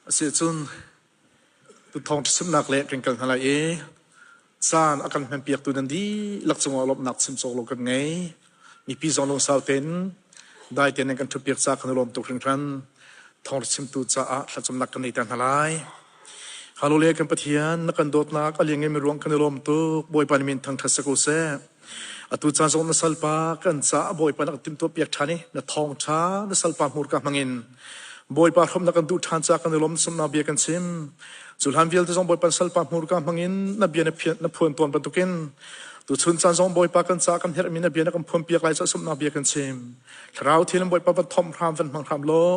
Asicun tu thawngṭha chimnak le kan kal hna lai i caan a kan hmanpiaktu nan dihlak cungah lawmhnak chim cawk lo kan ngei. Mipi zong lungsau tein dai tein nan kan ṭhutpiak caah kan i lawm tuk hringhran. Thawngṭha chimtu caah thlacamnak kan nei ter hna lai. Hallelujah kan Pathian na kan dawtnak a liannganmi ruang kan i lawm tuk. Bawipa na min thangṭhat si ko seh. Atu caan zong na salpa kan caah Bawipa na kan timhtuahpiak ṭhan i na thawngṭha na salpa hmurka hmangin Bawipa hrawm na kan duh ṭhan caah kan i lawm sumnak bia kan chim. Cu hlan vialte zong Bawipa salpa hmurka hmangin na bia na phuan tawn bantukin tuchun caan zong Bawipa kan caah kan herhmi na bia na kan phuanpiak lai caah sumnak bia kan chim. Thlarau thiang Bawipa van thomh hram van hmang hram law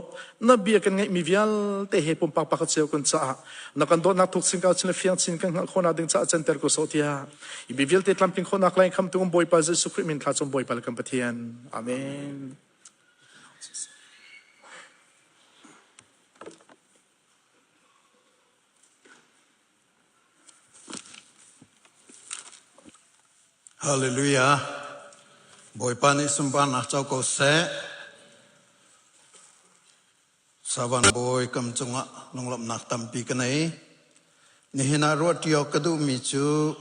na bia kan ngeihmi vialte he pumpak pakhat cio kan caah na kan dawtnak thuk chin kau chin le fiang chin kan hngalh khawhnak ding caah canter ko sawh tiah i bi vialte tlamtling khawhnak lai khamtu Bawipa Jesuh Khrih min thla cung Bawipa le kan Pathian. Amen. Hallelujah. Bawipa nih sunparnak co ko seh. Savan bawi kam cungah lunglawmhnak tampi ka nei. Nihin ah ruahṭi awk ka duhmi cu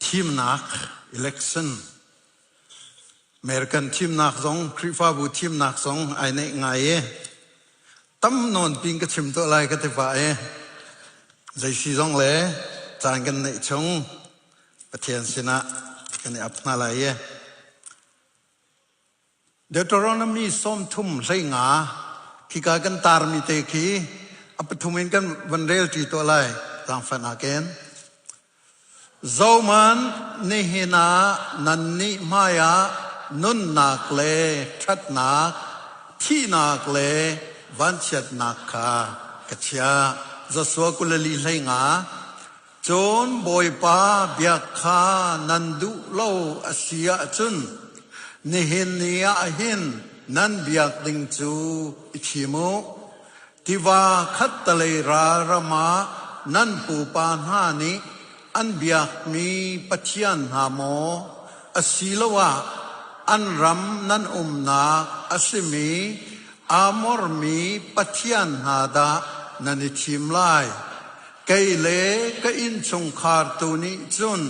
Thimnak election American thimnak zong Khrihfabu thimnak zong ai neih ngai i tam nawn pin ka chim tuah lai ka ti pah i zei si zong le caan kan neih chung Pathian sinah kan i ap hna lai i Deuteronomy 30 hleinga khika kan tarmi te khi a pathum in kan van rel ṭi tuah lai zaangfahnak in. Zohman nihin ah nannih hmaiah nunnak le ṭhatnak, thihnak le vanchiatnak kha ka chiah. Joshua 24 hleinga Cun Bawipa biak kha nan duh lo a si ahcun nihin ni ah hin nan biak ding cu i thim u. Tiva khattalei ral ram ah nan pupa hna nih an biakmi pathian hna maw, asiloah an ram nan umnak a simi Amor mi pathian hna dah nan i thim lai? Kei le ka innchungkhar tu nih cun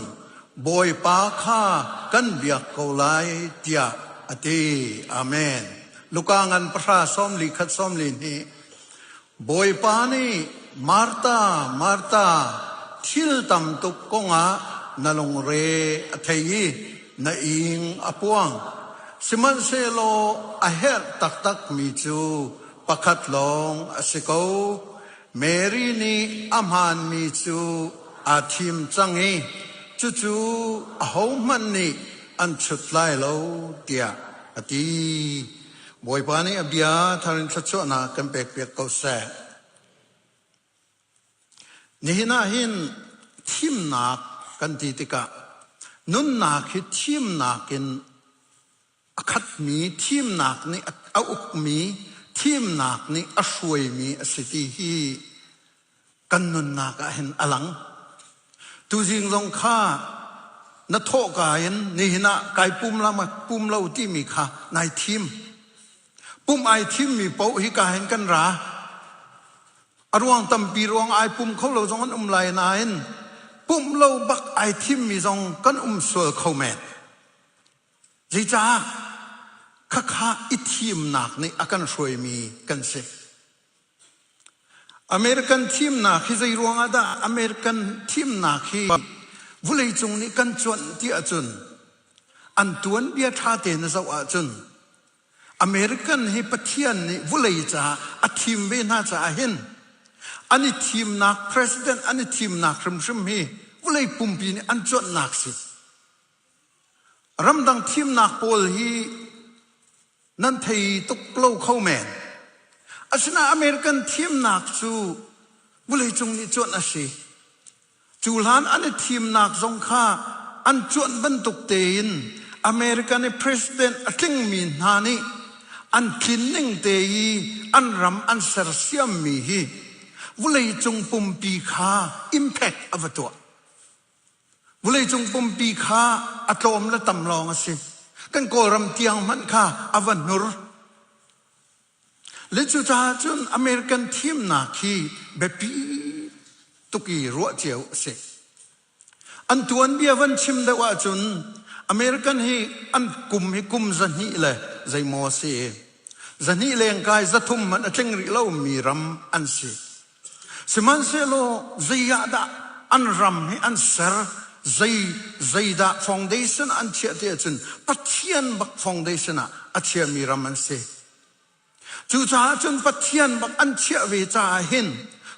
Bawipa kha kan biak ko lai tiah a ti. Amen. Luka ngan pahra sawmli khat sawmli hnih. Bawipa nih Martha, Martha, thil tam tuk kongah na lungre a thei i na ing a puang. Sihmanhsehlaw a herh taktakmi cu pakhat lawng a si ko. Mary nih a hmaanmi cu aa thim cang i cucu ahohmanh nih an chut lai lo tiah a ti. Bawipa nih a bia thar in thluachuahnak kan pekpiak ko seh. Nihin ah hin thimnak kan ti tikah nunnak hi thimnak in a khatmi thimnak nih a ukmi thimnak nih a hruaimi a si ti hi kan nunnak ah hin a lang. Tuzing zong kha na thawhka in nihin ah kai pum la ma pum lo timi kha nai thim. Pum ai thimmi paoh hi ka hin kan ra. A ruang tampi ruang ai pum kho lo zong an um lai nain pumh lo bak ai thimmi zong kan um sual kho men. Zeicah? Khakha i thimnak nih a kan hruaimi kan si. American thimnak hi zei ruangah dah American thimnak hi vawleicung nih kan cuanh ti ahcun an tuanbia ṭha tein na zoh ahcun American hi Pathian nih vawlei caah a thim ve hna caah hin an i thimnak president an i thimnak hrimhrim hi vawlei pumpi nih an cuanhnak si. Ramdang thimnak pawl hi nan thei tuk lo kho men. Asinain American thimnak cu vawleicung nih cuanh a si. Cu hlan an i thimnak zong kha an cuanh bantuk tein American i president a tlingmi hna nih an tlin ning te i an ram an sersiammi hi vawleicung pumpi kha impact a va tuah. Vawleicung pumpi kha a tlawm le tam lawng a si. Kan Kawlram tiang hmanh kha a va hnur. Le cucaah cun American thimnak hi biapi tuk i ruah cio a si. An tuanbia van chim deuh ahcun American hi an kum hi kum 200 le zeimaw a si. 200 lengkai 300 hmanh a tling rih lomi ram an si. Sihmanhsehlaw zei ah dah an ram hi an ser, zei zeidah foundation an chiah ti ahcun Pathian bak foundation ah a chiami ram an si. Cucaah cun Pathian bak an chiah ve caah hin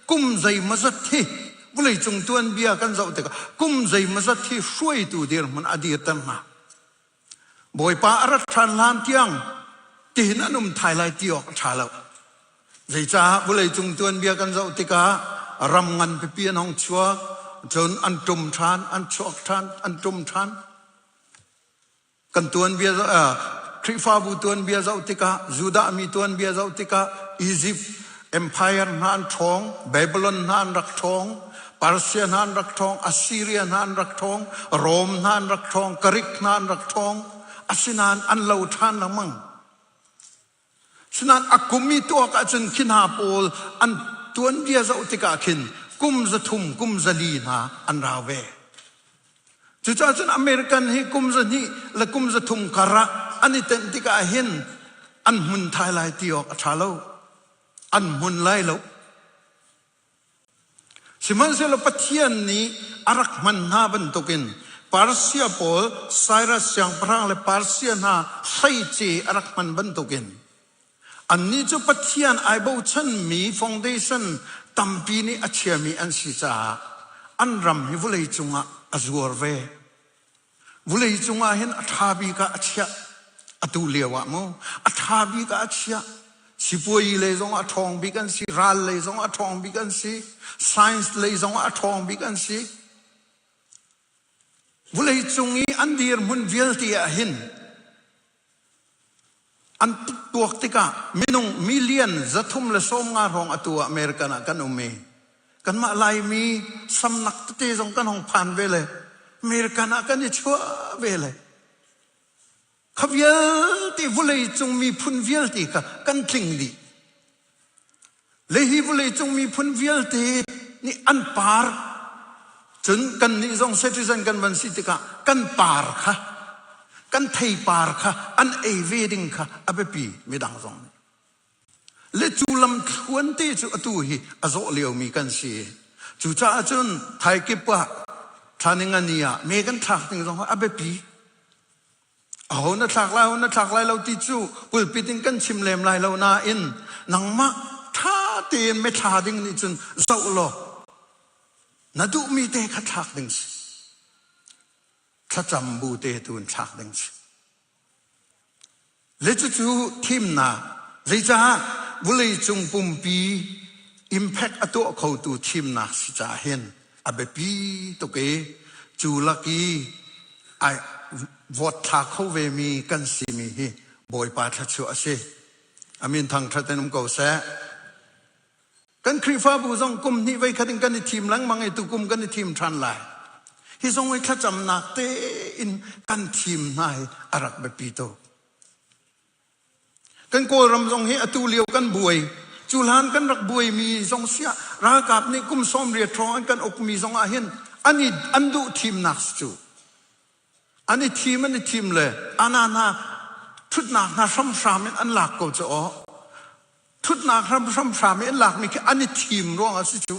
kum zeimawzat hi vawleicung tuanbia kan zoh tikah kum zeimawzat hi hruaitu dirhmun a dirter hna. Bawipa a rat ṭhan hlan tiang tihin an um thai lai ti awk a ṭha lo. Zeicah vawleicung tuanbia kan zoh tikah ram ngan pipi an hong chuak, cun an ṭum ṭhan, an chuak ṭhan, an ṭum ṭhan. Kan tuanbia Khrihfabu tuanbia zoh tikah, Judah mi tuanbia zoh tikah Egypt Empire hna an ṭhawng, Babylon hna an rak ṭhawng, Persia hna an rak ṭhawng, Assyria hna an rak ṭhawng, Rome hna an rak ṭhawng, Greek hna an rak ṭhawng. Asinain an lo ṭhan lengmang. Sinain a kum i tuak ahcun khi hna pawl an tuanbia zoh tikah khin kum 300, kum 400 hna an rau ve. Cucaah cun American hi kum 200 le kum 300 kar ah an i tenh tikah hin an hmun thai lai ti awk a ṭha lo. An hmun lai lo. Sihmanhsehlaw Pathian nih a rak hman hna bantukin Persia pawl Cyrus siangpahrang le Persia hna hleice a rak hman bantukin annih cu Pathian ai bochanmi foundation tampi nih a chiami an si caah an ram hi vawlei cungah a zuar ve. Vulei cungah hin a ṭha bik ah a chiah. Atu lio ah mu, a ṭha bik ah a chiah. Sipuayi lei zong a ṭhawng bik an si, ral lei zong a ṭhawng bik an si, science lei zong a ṭhawng bik an si. Vulei cung i an dirhmun vialte ah hin an tuak tikah minung million 350 hrawng atu ah American ah kan um i kanmah Laimi samnak tete zong kan hong phan ve le American ah kan i chuah ve le kha vialte vawlei cung miphun vialte kha kan tling dih. Le hi vawleicung miphun vialte nih an par cun kannih zong citizen kan van si tikah kan par kha kan theipar kha an ei ve ding kha a biapi midang zong nih. Le cu lam thluan te cu atu hi a zawh liomi kan si. Cucaah cun thaikip ah thlaninga ni ah me kan thlak ding zong a biapi. Aho na thlak lai, aho na thlak lai lo ti cu pulpit in kan chim lem lai lo nain nangmah ṭha tein mithla ding nih cun zoh law na duhmi te kha thlak ding si. Thlacam bu te tu in thlak ding si. Le cucu thimnak zeicah vawleicung pumpi impact a tuah khotu thimnak si caah hin a biapi tuk i cu lak i ai vote thla kho vemi kan simi hi Bawipa thluachuah a si. Amin thangṭhat in um ko seh. Kan Khrihfabu zong kum hnih voi khat in kan i thim lengmang i tukum kan i thim ṭhan lai. Hi zong i thlacamnak tein kan thim hna hi a rak biapi tuk. Kan Kawlram zong hi atu lio kan buai. Cu hlan kan rak buaimi zong siah ralkap nih kum 80 hrawng an kan ukmi zong ah hin an i an duh thimnak si cu. An i thim an i thim le ana hna thutnak hna hramhram in an lak ko cu aw. Thutnak hramhram i an lakmi khi an i thim ruangah si cu.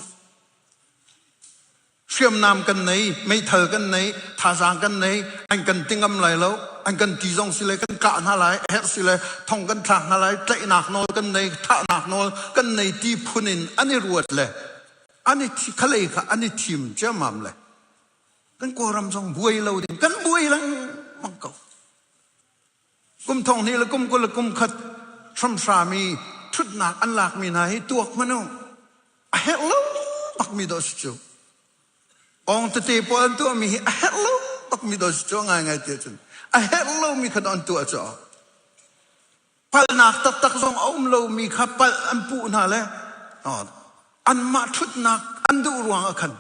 Hriamnam kan nei, meithal kan nei, thazaang kan nei, an kan ti ngam lai lo, an kan ti zong si le kan kah hna lai, a herh si le thong kan thlak hna lai, tlaihnak nawl kan nei, thahnak nawl kan nei ti phun in an i ruat le an i khalei kha an i thim ciammam le kan Kawlram zong buai lo ding kan buai lengmang ko. Kum thong hnih le kum 20 le kum khat hramhram i ṭhutnak an lakmi hna hi tuak hmanh u. A herh lo bakmi dawh si cu. Ong tete pawl an tuahmi hi a herh lo bakmi dawh si cu ngaingai ti ahcun. A herh lomi kha an tuah cu. Palhnak taktak zong a um lomi kha palh an puh hna le anmah ṭhutnak an duh ruang ah khan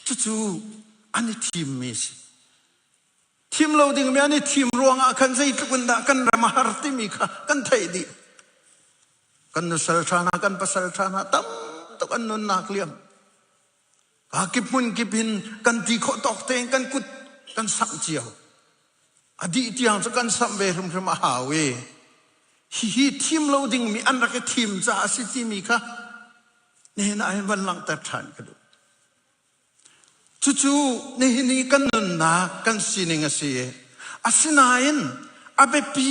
cucu an i thimmi si. Thim lo dingmi an i thim ruangah khan zeitluk in dah kan ram a har timi kha kan theih dih. Kan nusal ṭha hna, kan pasal ṭha hna tam tuk an nunnak liam. Ka kip hmun kip in kan ti khawh tawk tein kan kut kan samh cio. A dih tiang cu kan samh ve hrimhrim a hau i hihi thim lo dingmi an rak i thim caah a si timi kha nihin ah hin van langhter ṭhan ka duh. Cucu nihin i kan nunnak kan sining a si i asinain a biapi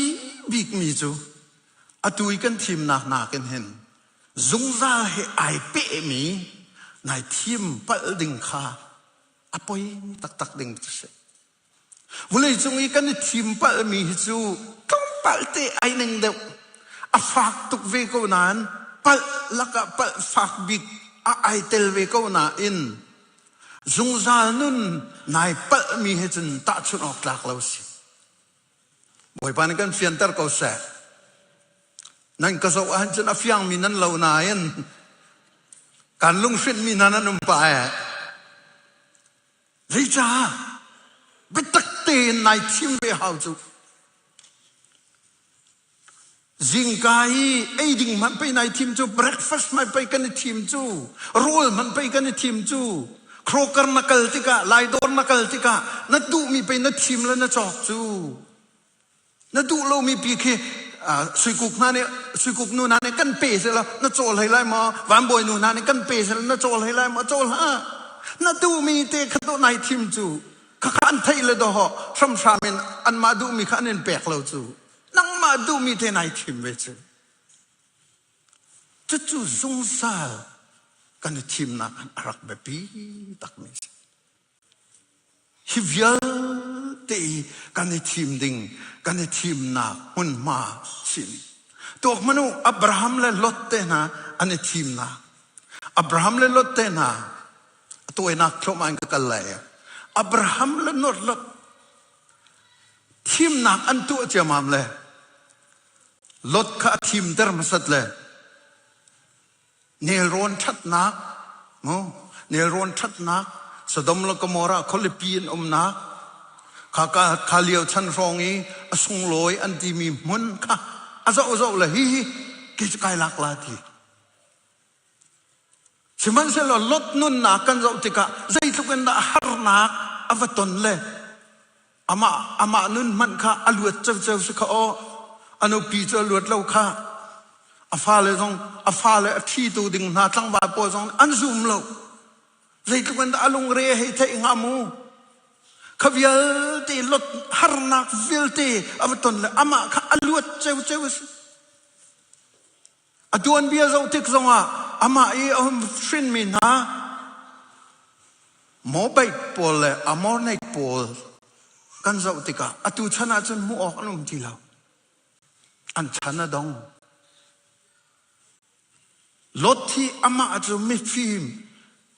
bikmi cu atu i kan thimnak nakin hin zungzal he ai pehmi nai thim palh ding kha a poi taktak ding cu si. Vawleicung i kan i thim palhmi hi cu tlawmpal te ai ning deuh. A fak tuk ve ko nain palh lakah palh fak bik a ai tel ve ko nain zungzal nun nai palhmi he cun tahchunh awk tlak lo si. Bawipa nih kan fianter ko seh. Nan ka zoh ahcun cun a fiangmi nan lo nain kan lunghrinhmi hna nan um pah eh. Zeicah? Biatak tein nai thim ve hau cu. Zingka i ei ding hmanh pei nai thim cu, breakfast hmanh pei kan i thim cu, rawl hmanh pei kan i thim cu, Kroger na kal tikah, Laidawr na kal tikah, na duhmi pei na thim le na cawk cu. Na duh lomi pi khi suikuk hna nih suikuk nu hna nih kan pe seh law na cawl hlei lai maw vanbawi nu hna nih kan pe seh law na cawl hlei lai maw cawl hlah na duhmi te kha dawh nai thim cu khakha an theih le dawh hramhram in anmah duhmi kha an in pek lo cu nangmah duhmi te nai thim ve cu cucu zungzal kan i thimnak a rak biapi takmi a si Hi vialte i kan i thim ding, kan i thimnak hmunhma sin. Tuak hmanh u, Abraham le Lot te hna an i thimnak. Abraham le Lot te hna a tawinak thluahmah in ka kal lai. Abraham le Lot Lot thimnak an tuah ciamam le Lot kha a thimter hmasat le Nelrawn ṭhatnak, mu, nelrawn ṭhatnak, Sodom le Gomorrah khualipi an umnak, kha ka kha lio chan hrawng i a sunglawi an timi hmun kha a zoh zoh le hi hi kei cu kai lak la ti. Sihmanhsehlaw Lot nunnak kan zoh tikah zeitluk in dah harnak a va ton le Amah amah nun hmanh kha a luat ceuceu si kha aw. A nupi cu a luat lo kha. A fale zong a fale a ṭhitu ding hna tlangval pawl zong an zum lo. Zeitluk in dah a lungre hei theih hnga mu. Kha vialte lot harnak vialte a va ton le amah kha a luat ceuceu a si. A tuanbia zoh tik zongah amah i a hun hrinmi hna Moabite pawl le Ammonite pawl kan zoh tikah atu chan ahcun hmuh awk an um ti lo. An chan a dong. Lot hi amah cu mifim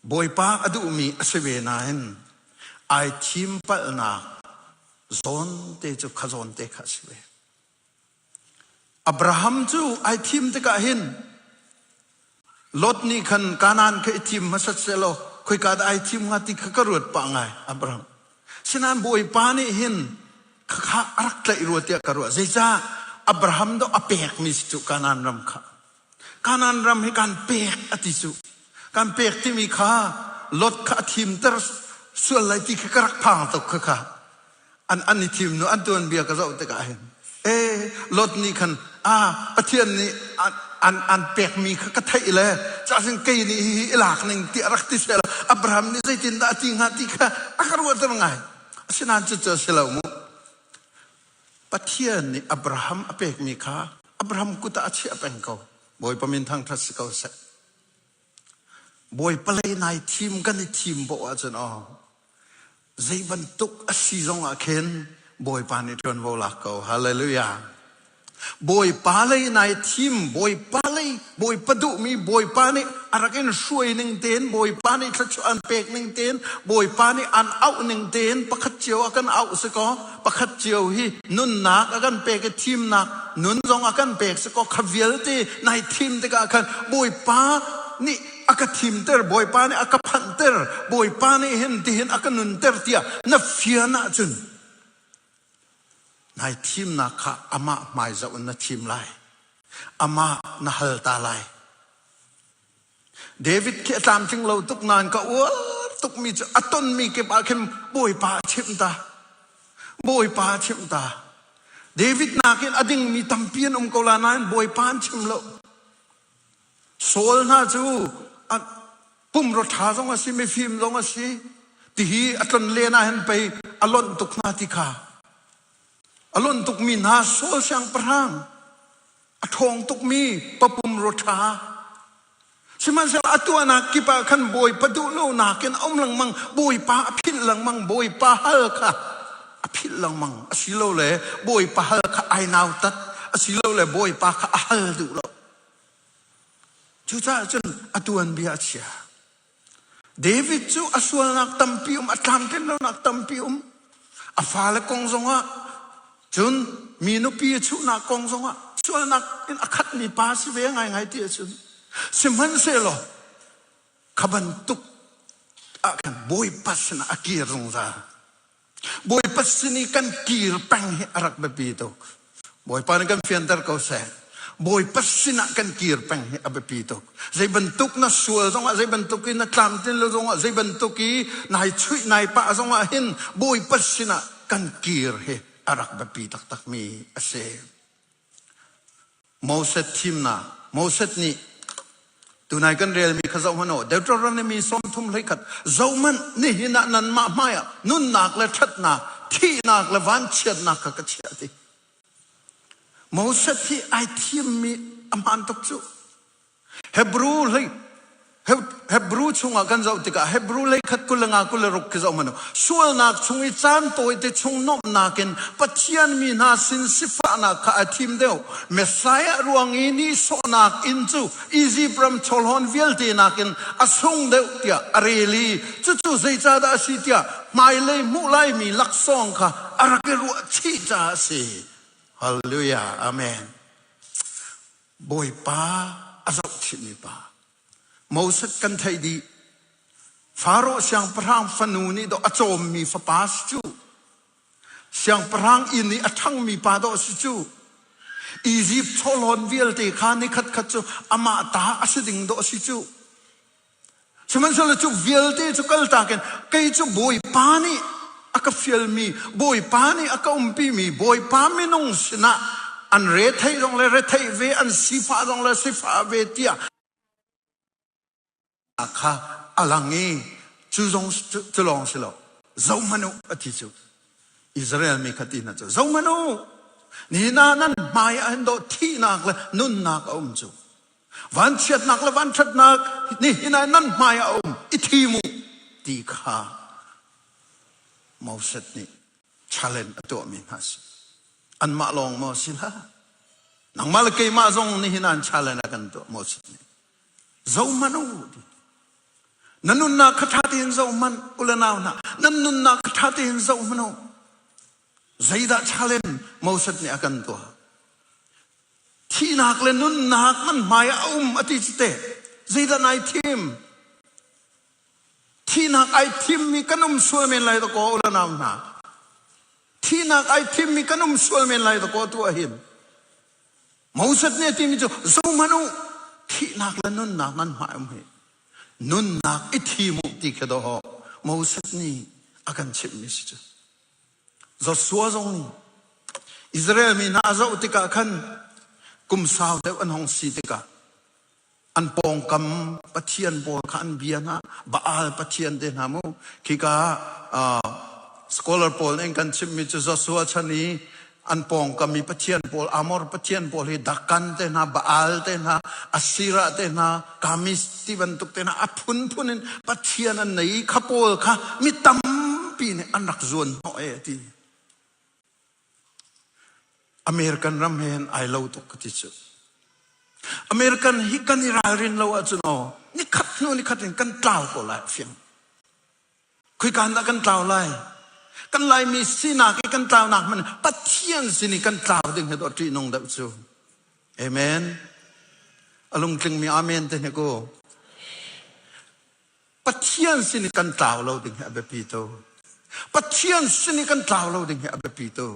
Bawipa a duhmi a si ve nain ai thim palhnak zawn te cu kha zawn te kha a si ve. Abraham cu ai thim tikah hin Lot nih khan Kanaan kha i thim hmasat sehlaw khoika dah ai thim hnga ti kha ka ruat pah ngai Abraham. Sinain Bawipa nih hin khakha a rak tlaih rua tiah ka ruah. Zeicah Abraham dawh a pekmi si cu Kanaan ram kha. Kanaan ram hi kan pek a ti cu. Kan pek timi kha Lot kha a thimter sual lai ti kha ka rak phang tuk kha kha. An an i thim nu an tuanbia ka zoh tikah hin e Lot nih khan a Pathian nih an an, an pekmi kha ka theih le cahsin kei nih hihi i lak ning tiah rak ti seh Abraham nih zeitindah a ti hnga ti kha a ka ruahter ngai. Asinain cucu a si lo mu. Pathian nih Abraham a pekmi kha Abraham kut ah a chiah peng ko. Bawipa min thangṭhat si ko seh. Bawipa lei nai thim kan i thim poah ahcun aw zei bantuk a si zongah khin Bawipa nih ṭuanvo lak ko. Hallelujah. Bawipa lei nai thim, Bawipa lei, Bawipa duhmi, Bawipa nih a rak in hruai ning tein, Bawipa nih thluachuah an pek ning tein, Bawipa nih an auh ning tein pakhat cio a kan auh si kaw, pakhat cio hi nunnak a kan pek i thimnak nun zong a kan pek si kaw, kha vialte nai thim tikah khan Bawipa nih a ka thimter, Bawipa nih a ka phanhter, Bawipa nih hin tihin a ka nunter tiah na fian ahcun. Nai thimnak kha amah hmai zoh in na thim lai. Amah na hal ta lai. David khi a tlamtling lo tuk nain ka uar tukmi cu a tonmi kip ah khin Bawipa a chimh ta. Bawipa a chimh ta. David nakin a dingmi tampi an um ko la nain Bawipa an chim lo. Saul hna cu a pumrua ṭha zong a si, mifim zong a si. Tihi a tlon len ah hin pei a lonh tuk hna ti kha. A lonh tukmi hna Saul siangpahrang a ṭhawng tukmi papumrua ṭha. Sihmanhsehlaw a tuahnak kip ah khan Bawipa duh lonak in a um lengmang, Bawipa a philh lengmang, Bawipa hal kha a philh lengmang. Asilole Bawipa hal kha ai nautat, asilole Bawipa kha a hal duh lo. Cucaah cun a tuanbia a chia. David cu a sualnak tampi um, a tlamtlin lonak tampi um. A fale kong zongah, cun mi nupi a chuhnak kong zongah sualnak in a khatmi pa si ve ngaingai ti ahcun sihmanhsehlaw kha bantuk ah khan Bawipa sinah a kir zungzal. Bawipa sin i kan kir peng hi a rak biapi tuk. Bawipa nih kan fianter ko seh. Bawipa sinah kan kir peng hi a biapi tuk. Zei bantuk na sual zongah, zei bantuk i na tlamtlin lo zongah, zei bantuk i nai chuih nai pah zongah hin Bawipa sinah kan kir hi a rak biapi taktakmi a si. Moses thimnak Moses nih tunai kan relmi kha zoh hmanh u Deuteronomy 31 zohmanh nihin ah nanmah hmaiah nunnak le ṭhatnak thihnak le vanchiatnak kha ka chiah ti Moses hi ai thimmi a hmaan tuk cu Hebrew hlei Hebrew chungah kan zoh tikah Hebrew lei khat 25 26 khi zoh hmanh u. Sualnak chung i caan tawite chung nuamhnak in Pathian mi hna sin sifahnak kha a thim deuh. Messiah ruang i nihsawhnak inn cu Izipt ram chawlhawn vialte nakin a sung deuh tiah a rel i cucu zeicahdah a si tiah hmailei hmuh laimi laksawng kha a rak i ruahchih caah a si. Hallelujah. Amen. Bawipa a zohchihmi pa. Moses kan theih dih. Faro siangpahrang fanu nih dawh a cawmmi fapa si cu. Siangpahrang inn i a ṭhangmi pa dawh si cu. Izipt chawhlawn vialte kha nikhat khat cu amah ta a si ding dawh si cu. Sihmanhsehlaw cu vialte cu kaltak in kei cu Bawipa nih a ka fialmi, Bawipa nih a ka umpimi, Bawipa minung sinah an retheih zong le retheih ve, an sifah zong le sifah ve tiah kha a lang i cu zong cu lawng si lo zohhmanh u a ti cu Israel mi kha ti hna cu zohhmanh u nihin ah nan hmai ah hin dawh thihnak le nunnak a um cu Vanchiatnak le vanṭhatnak nihin ah nan hmai ah a um i thim u ti kha Moses nih challenge a tuahmi hna a si. Anmah lawng maw si hlah? Nangmah le keimah zong nihin ah an challenge a kan tuah Moses nih. Zohhmanh u ti. Na nunnak kha ṭha tein zohhmanh u le nau hna. Nan nunnak kha ṭha tein zohhmanh u. Zeidah challenge Moses nih a kan tuah? Thihnak le nunnak nan hmai ah a um a ti cu teh zeidah nai thim? Thihnak ai thimmi kan um sual men lai dakaw u le nau hna. Thihnak ai thimmi kan um sual men lai dakaw tu ahhin. Moses nih a timi cu zohhmanh u thihnak le nunnak nan hmai um hi. Nunnak i thim u ti kha dawh Moses nih a kan chimhmi si cu. Joshua zong nih Israel mi hna a zoh tikah khan kum sau deuh an hung si tikah an pawngkam pathian pawl kha an bia hna Baal pathian te hna mu khika uh, scholar pawl nih kan chimmi cu Joshua chan i an pawngkam i pathian pawl Amor pathian pawl hi Dakan te hna Baal te hna Asirah te hna Kamis ti bantuk te hna a phunphun in pathian an nei i kha pawl kha mi tampi nih an rak zuan hnawh e ti American ram he hin ai lo tuk ka ti cu American hi kan i ralrin lo ahcun aw nikhat hnu nikhat in kan tlau ko lai fiang Khoika dah kan tlau lai? Kan Laimi sinak i kan tlaunak hmanh Pathian sin i kan tlau ding hi dawh ṭihnung deuh cu. Amen. A lungtlingmi amen te hnik u. Pathian sin i kan tlau lo ding hi a biapi tu. Pathian sin i kan tlau lo ding hi a biapi tu.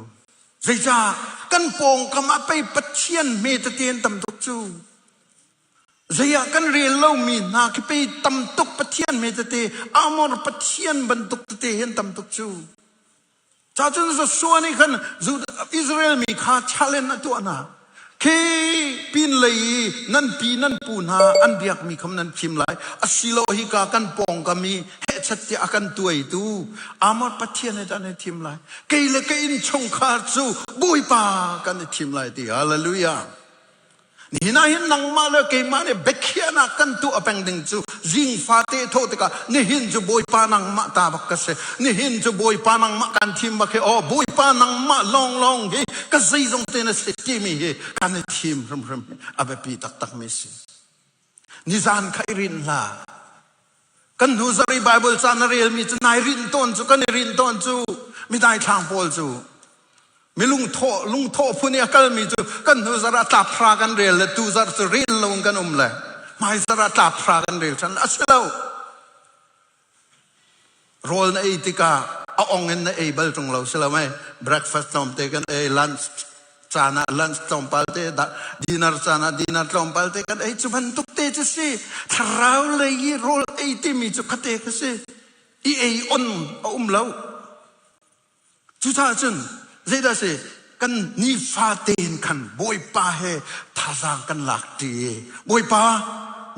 Zeicah kan pawngkam ah pei Pathian hme tete an tam tuk cu. Zei ah kan rel lomi hna khi pei tam tuk Pathian hme tete, Amor Pathian bantuk tete hi an tam tuk cu. Cacun Joshua nih khan Israel mi kha challenge a tuah hna. Khi pinlei i nan pi nan pu hna an biakmi kham nan thim lai. Asilo hika kan pawngkam i hehchat tiah a kan tuaitu Amor Pathian he dah nan i thim lai. Kei le ka innchungkhar cu Bawipa kan i thim lai ti. Hallelujah. Nihin ah hin nangmah le keimah nih biakhiahnak kan tuah peng ding cu zing fate thawh tikah nihin cu Bawipa nangmah ta bak ka si. Nihin cu Bawipa nangmah kan thim bak hi aw Bawipa nangmah lawnglawng hi ka zeizong te na si timi hi kan i thim hrimhrim hi a biapi taktak mi si. Nizan kha i rinh hlah. Kan hnu zarh i Bible ca na relmi cu nai rinh tawn cu kan i rinh tawn cu midai thlang pawl cu mi lungthawh lungthawh phun i a kalmi cu kan hnu zarh ah tlap hra kan rel le tu zarh cu rel lo in kan um le hmai zarh ah tlap hra kan rel ṭhan a si lo. Rawl na ei tikah a ong in na ei bal ṭung lo si lo mei breakfast tlawmte kan ei lunch caan ah lunch tlawmpal te dinner caan ah dinner tlawmpal te kan ei cu bantuk te cu si thlarau lei i rawl ei timi cu khate kha si i ei on a um lo Cucaah cun zeidah si kan nifa tein khan Bawipa he thazaang kan lak ṭi i Bawipa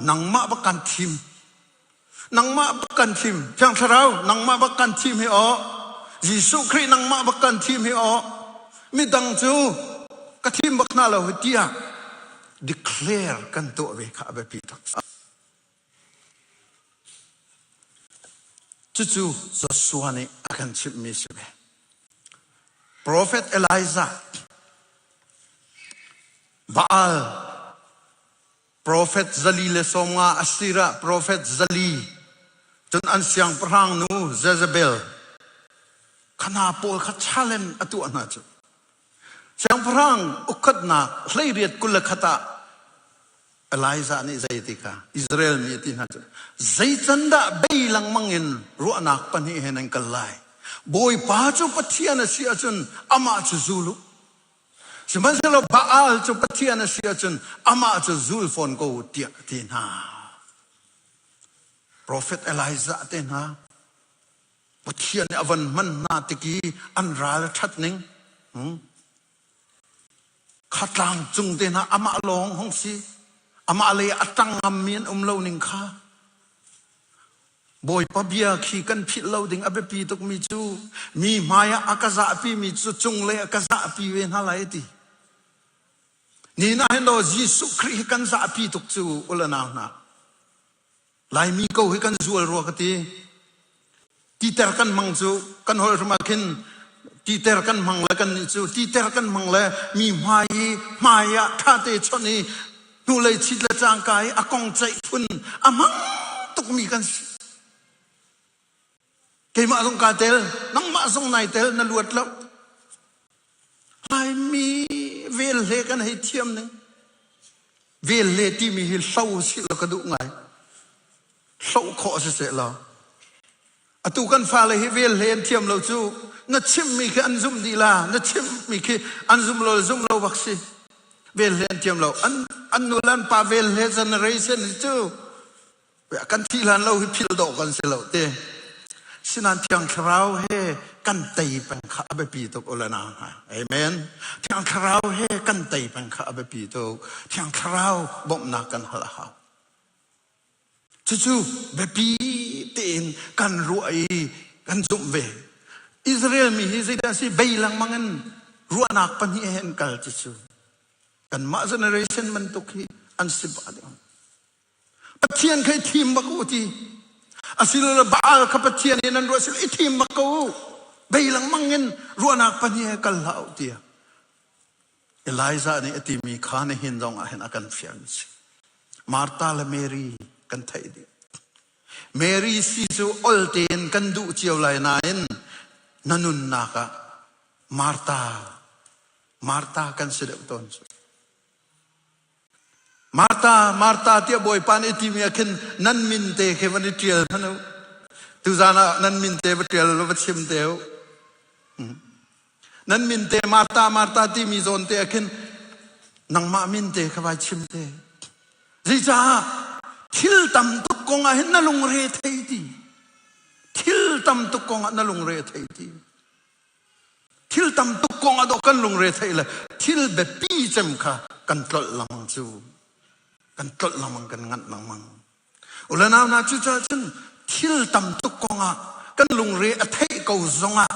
nangmah bak kan thim nangmah bak kan thim Thiang Thlarau nangmah bak kan thim hi aw Jesuh Khrih nangmah bak kan thim hi aw midang cu ka thim bak hna lo hi tiah declare kan tuah ve kha a biapi tak. Cucu Joshua nih a kan chimhmi si ve. Profet Elijah, Baal, profet zali le 50 Asirah profet zali, cun an siangpahrang nu Jezebel, khana pawl kha challenge a tuah hna cu. Siangpahrang ukhatnak 18 21 ah Elijah nih zei ti kha Israel mi a ti hna cu zei can dah bei lengmang in ruahnak pahnih he nan kal lai Bawipa cu Pathian a si ahcun amah cu zul u sihmanhsehlaw Baal cu Pathian a si ahcun amah cu zul fawn ko u tiah a ti hna Profet Elijah te hna Pathian nih a van hman hna tik i an ral a ṭhat ning Kha tlang cung te hna amah lawng hong si. Amah lei a ṭang ngammi an um lo ning kha. Bawipa bia khi kan philh lo ding a biapi tukmi cu mi hmai ah a ka zahpimi cu cunglei a ka zahpi ve hna lai a ti. Ni na hin daw Jesuh Khrih hi kan zahpi tuk cu u le nau hna. Laimi ko hi kan zual rua ka ti. Titer kan hmang cu kan holh hrim ah khin titer kan hmang le kan nih cu titer kan hmang le mi hmai i hmai ah ṭhate chawnh i hnulei chit le cangka i a kong ceih phun a hmang tukmi kan si. Keimah zong kaa tel, nangmah zong nai tel, na luat lo. Laimi velhle kan hei thiam ning. Velhle timi hi hlo si law ka duh ngai. Hloh khawh si seh law. Atu kan fale hi velhle an thiam lo cu na chimmi khi an zumh dih la, na chimmi khi an zum lo zum lo bak si. Velhle an thiam lo. An an nu le an pa velhle generation hi cu Kan thih hlan lo hi philh dawh kan si lo te. Sinan Thiang Thlarau he kan tei peng kha a biapi tuk u le nau hna. Amen. Thiang Thlarau he kan tei peng kha a biapi tuk. Thiang Thlarau bawmhnak kan hal a hau. Cucu biapi tein kan ruah i kan zumh ve. Israel mi hi zeidah si bei lengmang in ruahnak pahnih he an kal cucu. Kanmah generation bantuk hi an si pah ding. Pathian kha i thim bak u ti. Asilole Baal kha Pathian in an ruah sila i thim bak ko u. Bei lengmang in ruahnak pahnih he kal hlah u tiah. Elijah nih a timi kha nihin zong ah hin a kan fial si. Martha le Mary kan theih dih. Mary si cu ol tein kan duh cio lai nain na nunnak ah Martha Martha kan si deuh tawn cu. Martha, Martha tiah Bawipa nih a timi ah khin nan min te khi van i ṭial hmanh u. Tuzan ah nan min te va ṭial va chim te u. Nan min te Martha Martha timi zawn te ah khin nangmah min te kha vai chim te. Zeicah thil tam tuk kong ah hin na lungre thei ti. Thil tam tuk kong ah na lungre thei ti. Thil tam tuk kong ah dawh kan lungre thei le thil biapi cem kha kan tlolh lengmang cu. Kan tlolh lengmang kan nganh lengmang. Ulanau hna cucaah cun thil tam tuk kong ah kan lungre a theih ko zongah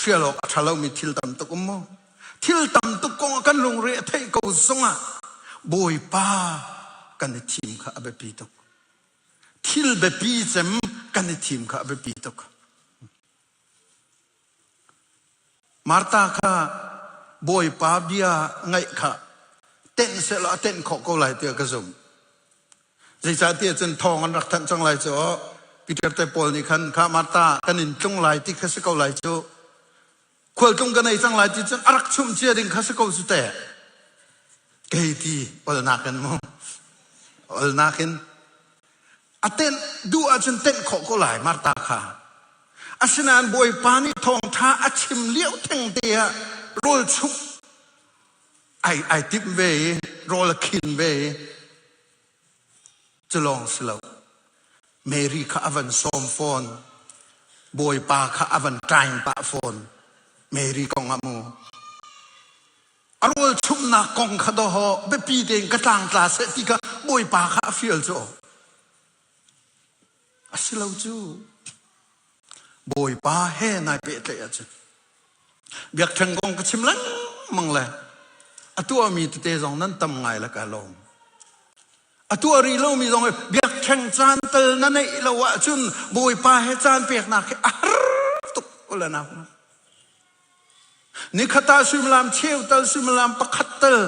hrial awk a ṭha lomi thil tam tuk um maw? Thil tam tuk kong ah kan lungre a theih ko zongah Bawipa kan i thim kha a biapi tuk. Thil biapi cem kan i thim kha a biapi tuk. Martha kha Bawipa bia ngaih kha tenh sehlaw a tenh khawh ko lai tiah ka zumh. Zeicahtiah cun thawng an rak thanh cang lai cu Peter te pawl nih khan kha Martha kan in tlung lai ti kha si ko lai cu khualtlung ka nei cang lai ti cun a rak chumh cia ding kha si ko cu teh. Kei ti olnak in mu olnak in A tenh duh ahcun tenh khawh ko lai Martha kha. Asinain Bawipa nih thawngṭha a chim lio thengte ah rawl chumh ai ai timh ve i rawl a khin ve i cu lawng si lo. Mary kha a van sawm fawn. Bawipa kha a van ṭaing pah fawn. Mary kong ah mu. A rawl chumhnak kong kha dawh biapi tein ka tlangtla seh ti kha Bawipa kha a fial cu. A si lo cu. Bawipa he nai pehtlaih ahcun biakṭheng kong ka chim lengmang le a tuahmi tete zong nan tam ngai le ka lawm. A tuah rih lomi zong biakṭheng caan tal na neih lo ahcun Bawipa he caan peknak hi a har tuk ula nau. Nikhat ah suimilam cheu tal suimilam pakhat tal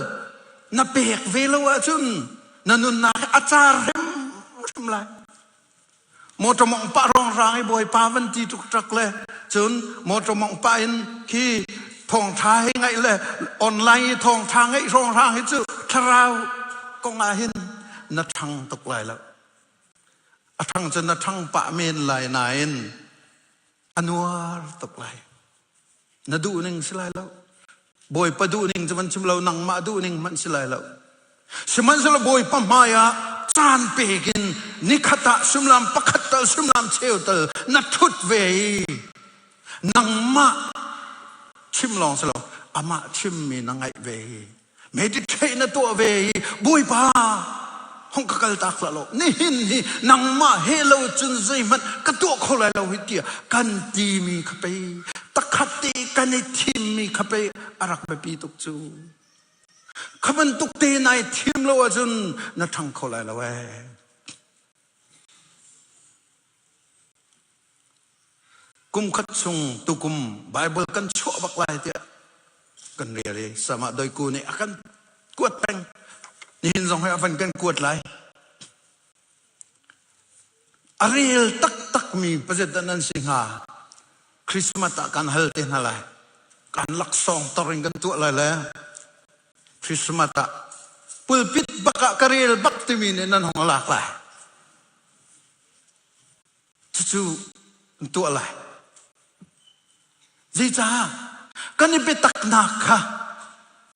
na pek ve lo ahcun na nunnak hi a car hrimhrim lai. Motor mong pah rongrang i bawipa van ti tuk le cun motor mong pah in khi thawngtha hi ngaih le online i thawngtha ngaih rongrang hi cu thlarau kong ah hin na ṭhang tuk lai lo. A ṭhang cu na ṭhang pah men lai nain a nuar tuk lai. Na duh ning si lai lo. Bawipa duh ning cu van chim lo, nangmah duh ning hmanh si lai lo. Sihmanhsehlaw Bawipa hmai ah caan pek in nikhat ah suimilam pakhat tal suimilam cheu tal na ṭhut ve i nangmah chim lawng si lo, amah chimmi na ngaih ve i meditate na tuah ve i Bawipa hong ka kal tak hlah law nihin hi nangmah he lo cun zeihmanh ka tuah kho lai lo hi tiah kan timi kha pei takhat te kan i thimmi kha pei a rak biapi tuk cu kha bantuk te nai thim lo ahcun na ṭhang kho lai lo ee. Kum khat chung tukum Baibal kan chuah bak lai tiah kan rel i sama doiku nih a kan kuat peng. Nihin zong hi a van kan kuat lai. A rel taktakmi pazet dah nan si hnga? Christmas ah kan hal te hna lai. Kan laksawng tor in kan tuah lai le Christmas ah pulpit bak ah ka rel bak timi nih nan hong lak lai. Cucu an tuah lai. Zeicah? Kan i biataknak kha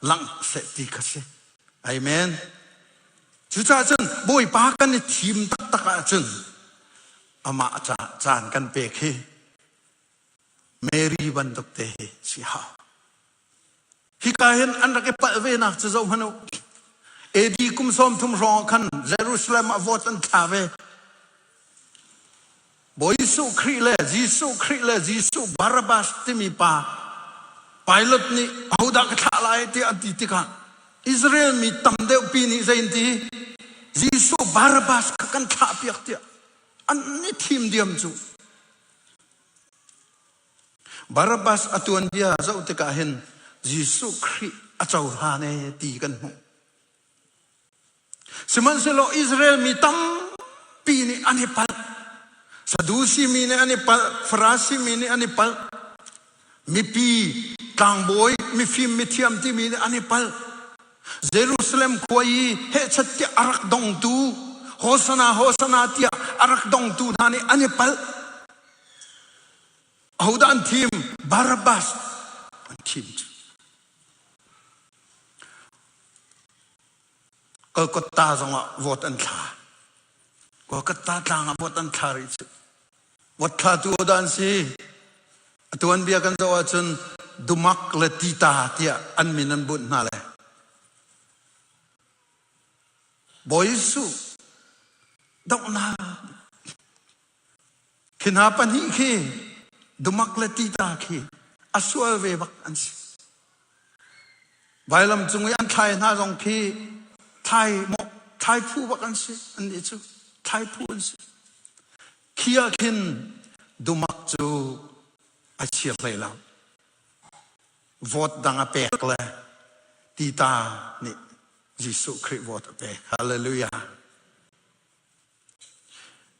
langh seh ti kha si. Amen. Cucaah cun Bawipa kan i thim taktak ahcun amah caan kan pek hi Mary bantuk te hi si hau. Hika hin an rak i palh ve nak cu zoh hmanh u. AD kum 30 hrawng ah khan Jerusalem ah vote an thla ve. Bawi Jesuh Khrih le Jesuh Khrih le Jesuh Barabbas timi pa Pilate nih ahodah ka thlah lai tiah an ti tikah Israel mi tam deuh pi nih zei an ti? Jesuh Barabbas kha kan thlah piak tiah an i thim diam cu. Barabbas a tuanbia zoh tikah hin Jesuh Khrih a cohlan ee ti kan hmuh. Sihmanhsehlaw Israel mi tampi nih an i palh. Sadusi mi nih an i palh, Farasi mi nih an i palh, mipi, tlangbawi, mifim, mithiam timi nih an i palh. Jerusalem khua i hehchat tiah a rak dongtu, Hosana, Hosana tiah a rak dongtu hna nih an i palh. Ahodah an thim? Barabbas. thim cu. Kolkata zongah vote an thla. Kolkata tlang ah vote an thla rih cu. Vote thlatu dah an si. A tuanbia kan zoh ahcun Dumak le Tita tiah an min an bunh hna le. Bawi Jesuh donghnak khi hna pahnih khi Dumak le Tita khi a sual ve bak an si. Vailam cung i an thlai hna zong khi thlai mawh thlai phu bak an si annih cu thlai phu an si. Khi ah khin Dumak cu a chir hlei lo. Vote dang a pek le Tita nih Jesuh Khrih vote a pek. Hallelujah.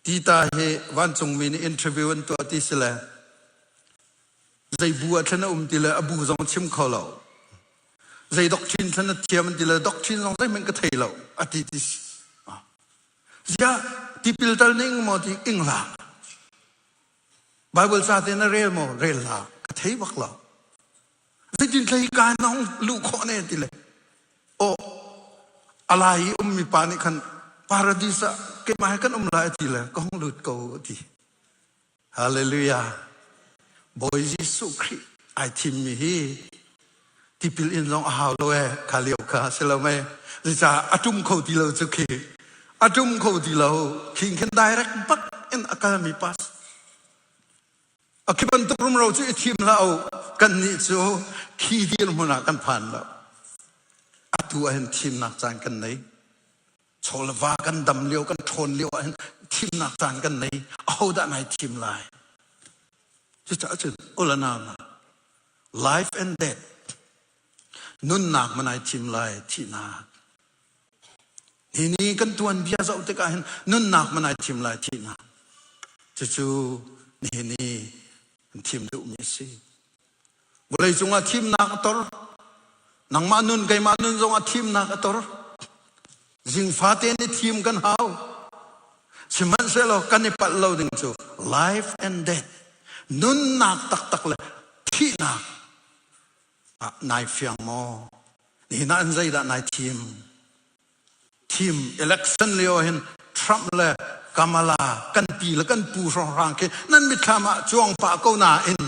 Tita hi vancungmi nih interview an tuah ti si le zei bu ah thlen a um ti le a bu zong chim kho lo. Zei doctrine thlen a thiam an ti le doctrine zong zeihmanh ka thei lo a ti ti si. Ziah tipil tal ning maw ti ing la. Bible ca te na rel maw rel la ka thei bak lo. Zeitin thlei ka na hung luh khawh ne ti le aw alai i ummi pa nih khan paradis ah keimah he kan um lai ti le ka hung lut ko ti. Hallelujah. Bawi Jesuh Khrih ai thimmi hi tipil in zong a hau lo e kha lio kha si lo mei zeicah a tum kho ti lo cu khi a tum kho ti lo khi khin direct bak in a kalmi pas A khi bantuk rumro cu i thim hlah u. Kannih cu khi dirhmun ah kan phan lo. Atu ah hin thimnak caan kan nei. Chaw le va kan dam lio, kan ṭhawn lio ah hin thimnak caan kan nei. Ahodah nai thim lai? Cucaah cun ulanau life and death nunnak ma nai thim lai thihnak. Hi ni kan tuanbia zoh tikah hin nunnak man ai thim lai thihnak. Cucu nihin ni kan thim duhmi a si. Vawlei cungah thimnak a tor. Nangmah nun keimah nun zongah thimnak a tor. Zingfa te ni thim kan hau. Sihmanhsehlaw kan i palh lo ding cu life and death nunnak taktak le thihnak ah nai fiang maw? Nihin ah an zeidah nai thim? Thim election lio hin Trump le Kamala kan pi le kan pu hrawnghrang khi nan mitthlam ah cuang pah ko nain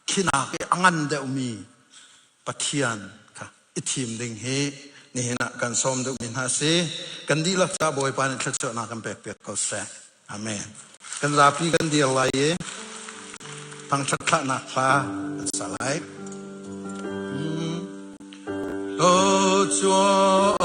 khinak i a ngan deuhmi Pathian kha i thim ding hi nihin ah kan sawm duhmi hna si. Kan dihlak ca Bawipa nih thluachuahnak kan pek piak ko seh. Amen. Kan zapi kan dir lai i thangṭhat thlahnak hla kan sa lai. Thluachuah.